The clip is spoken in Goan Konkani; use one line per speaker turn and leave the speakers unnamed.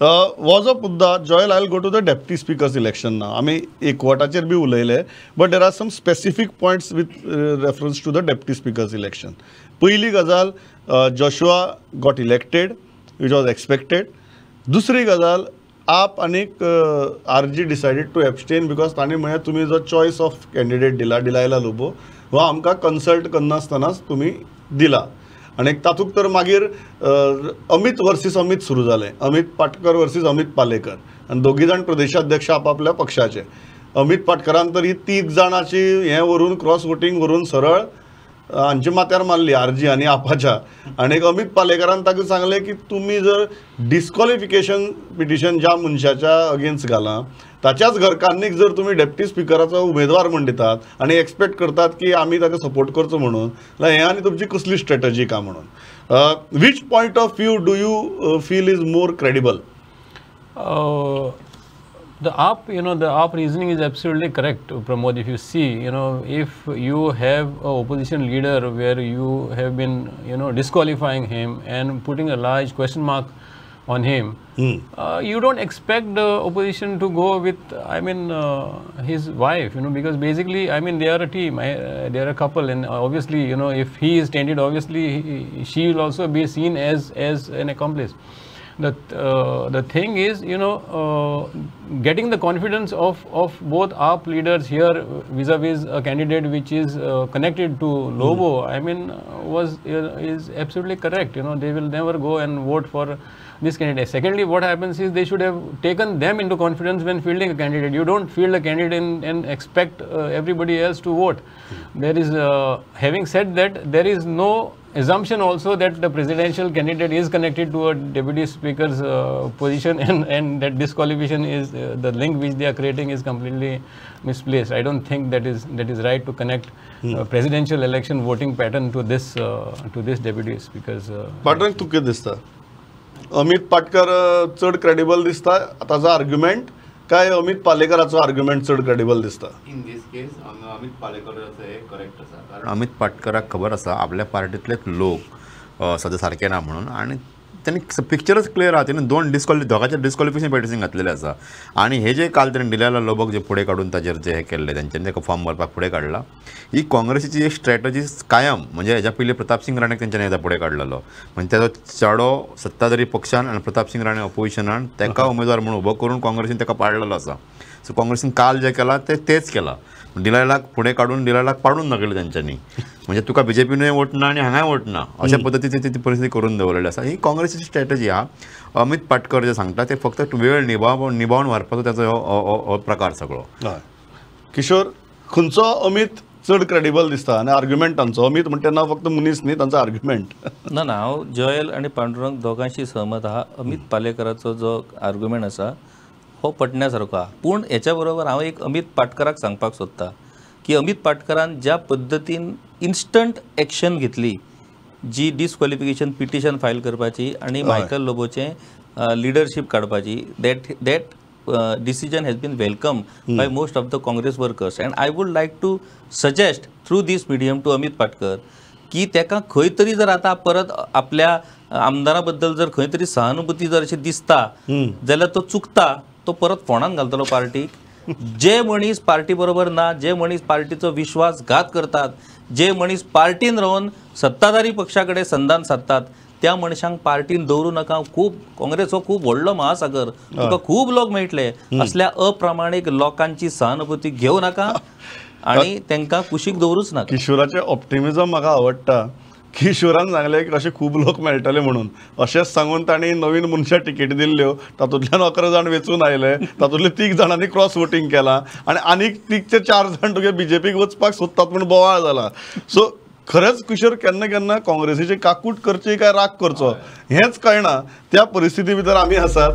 Was a मुद्दा Joel, I go to the deputy speaker's election ना. आमी एकवटाचेर बी उलयले, but there are some specific points with reference to the deputy speaker's election. पयली गजाल, Joshua got elected, which was expected. दुसरी गजाल, आप आनीक RG decided to abstain because तांणी म्हळें तुमी जो चॉयस ऑफ कॅन्डिडेट दिला डिलायला लोबो हो आमकां कन्सल्ट करनासतनाच तुमी दिला. आनी तातूंत तर मागीर अमित वर्सीस अमित सुरू जालें, अमित पाटकर वर्सीस अमित पालेकर, आनी दोगी जाण प्रदेशाध्यक्ष आपापल्या पक्षाचे. अमित पाटकरान तर ही 3 जाणांची हें व्हरून क्रॉस वोटींग व्हरून सरळ हांच्या माथ्यार मारली, आरजी आनी आपाच्या. आनी अमित पालेकरान ताका सांगलें की तुमी जर डिस्क्वॉलिफिकेशन पिटिशन ज्या मनशाच्या अगेन्स्ट घालां ताच्याच घरकान्नीक जर तुमी डेप्टी स्पिकराचो उमेदवार म्हण दितात आनी एक्सपेक्ट करतात की आमी ताका सपोर्ट करचो म्हणून, जाल्यार हें आनी तुमची कसली स्ट्रेटजी का म्हणून. Which point of view do you feel is more credible?
The AAP, you know, the AAP reasoning is absolutely correct, Pramod. If you see, you know, if you have an opposition leader where you have been, you know, disqualifying him and putting a large question mark on him, you don't expect the opposition to go with, I mean, his wife, you know, because basically, I mean, they are a team, they are a couple, and obviously, you know, if he is tainted, obviously, she will also be seen as an accomplice. The thing is, you know, getting the confidence of both AAP leaders here vis-a-vis a candidate which is connected to Lobo, I mean, is absolutely correct. You know, they will never go and vote for this candidate. Secondly, what happens is they should have taken them into confidence when fielding a candidate. You don't field a candidate and expect everybody else to vote. There is, having said that, there is no assumption also that the presidential candidate is connected to a deputy speaker's position, and that disqualification is the link which they are creating is completely misplaced. I don't think that is right to connect presidential election voting pattern to this deputy speaker's.
Pattern तू कितें दिसता? अमित पाटकर चड क्रेडिबल दिसता ताजो आर्ग्युमेंट काय अमित पालेकराचो आर्ग्युमेंट चड क्रेडिबल दिसता?
इन this case Amit पालेकराचो हे करेक्ट आसा, कारण अमित पाटकराक खबर आसा आपल्या पार्टींतलेच लोक सद्या सारके ना म्हणून, आनी त्यांनी पिक्चरच क्लियर आहा. तेणी दोन दोगांचे डिस्क्वॉलिफिकेशन पिटिशन घातलेलें आसा, आनी हे जे काल तेणी डिलायला लोबोक जे फुडें काडून ताजेर जे हे केल्ले तेंच्यांनी ताका फॉर्म भरपाक फुडें काडला, ही काँग्रेसीची एक स्ट्रॅटजी कायम. म्हणजे हेज्या पयलीं प्रतापसिंग राणेक तेंच्यांनी एकदां फुडें काडलेलो, म्हणजे ताजो चेडो सत्ताधारी पक्षान आनी प्रतापसिंग राणे ऑपोजिशनान ताका उमेदवार म्हणून उबो करून काँग्रेसीन ताका पाडलेलो आसा. सो काँग्रेसीन काल जें केलां तें तेच केलां, डिलायलाक फुडें काडून डिलायलाक पाडून दाखयलें तेंच्यांनी. म्हणजे तुका बीजेपीनूय वोट ना आनी हांगाय वोट ना अशा पद्दतीची ती परिस्थिती करून दवरलेली आसा. ही काँग्रेसीची स्ट्रॅटजी आहा. अमित पाटकर जे सांगता ते फक्त वेळ निभावन व्हरपाचो ताचो हो प्रकार सगळो.
किशोर, खंयचो अमित चड क्रेडिबल दिसता आनी आर्ग्युमेंट तांचो? अमित म्हणटा तेन्ना फक्त मनीस न्ही, तांचो आर्ग्युमेंट.
ना ना, हांव जॉयल आनी पांडुरंग दोगांशी सहमत आहा. अमित पालेकराचो जो आर्ग्युमेंट आसा हो पटण्या सारको आहा, पूण हेच्या बरोबर हांव एक अमित पाटकराक सांगपाक सोदता की अमित पाटकरान ज्या पद्दतीन इन्स्टंट एक्शन घेतली, जी डिस्क्वॉलिफिकेशन पिटिशन फायल करपाची आनी मायकल लोबोचें लिडरशीप काडपाची, that decision has been welcome by most of the Congress workers. And I would like to suggest through this medium to Amit Patkar की ताका खंय तरी जर आतां परत आपल्या आमदारा बद्दल जर खंय तरी सहानुभूती जर अशी दिसता जाल्यार तो चुकता, तो परत फोंडान घालतलो पार्टीक. जे मनीस पार्टी बरोबर ना, जे मनीस पार्टीचो विश्वासघात करतात, जे मनीस पार्टीन रावन सत्ताधारी पक्षा कडेन संधान सादतात, त्या मनशांक पार्टीन दवरूं नाका. खूब काँग्रेस हो खूब व्हडलो महासागर, तुका खूब लोक मेळटले. असल्या अप्रामाणीक लोकांची सहानुभूती घेवं नाका आनी तांकां कुशीक दवरूच नाका.
किशोराचें ऑप्टिमिजम म्हाका आवडटा. किशोरान सांगलें की अशे खूब लोक मेळटले म्हणून, अशेंच सांगून तांणी नवीन मनशां तिकेटी दिल्ल्यो, तातूंतल्यान 11 जाण वेंचून आयले, तातूंतले 3 जाणांनी क्रॉस वोटींग केलां आनी आनीक 3 ते 4 जाण तुगे बीजेपीक वचपाक सोदतात म्हूण बोवाळ जाला. सो खरेंच किशोर, केन्ना केन्ना काँग्रेसीची काकूट करची काय राग करचो हेंच कळना, त्या परिस्थिती भितर आमी आसात.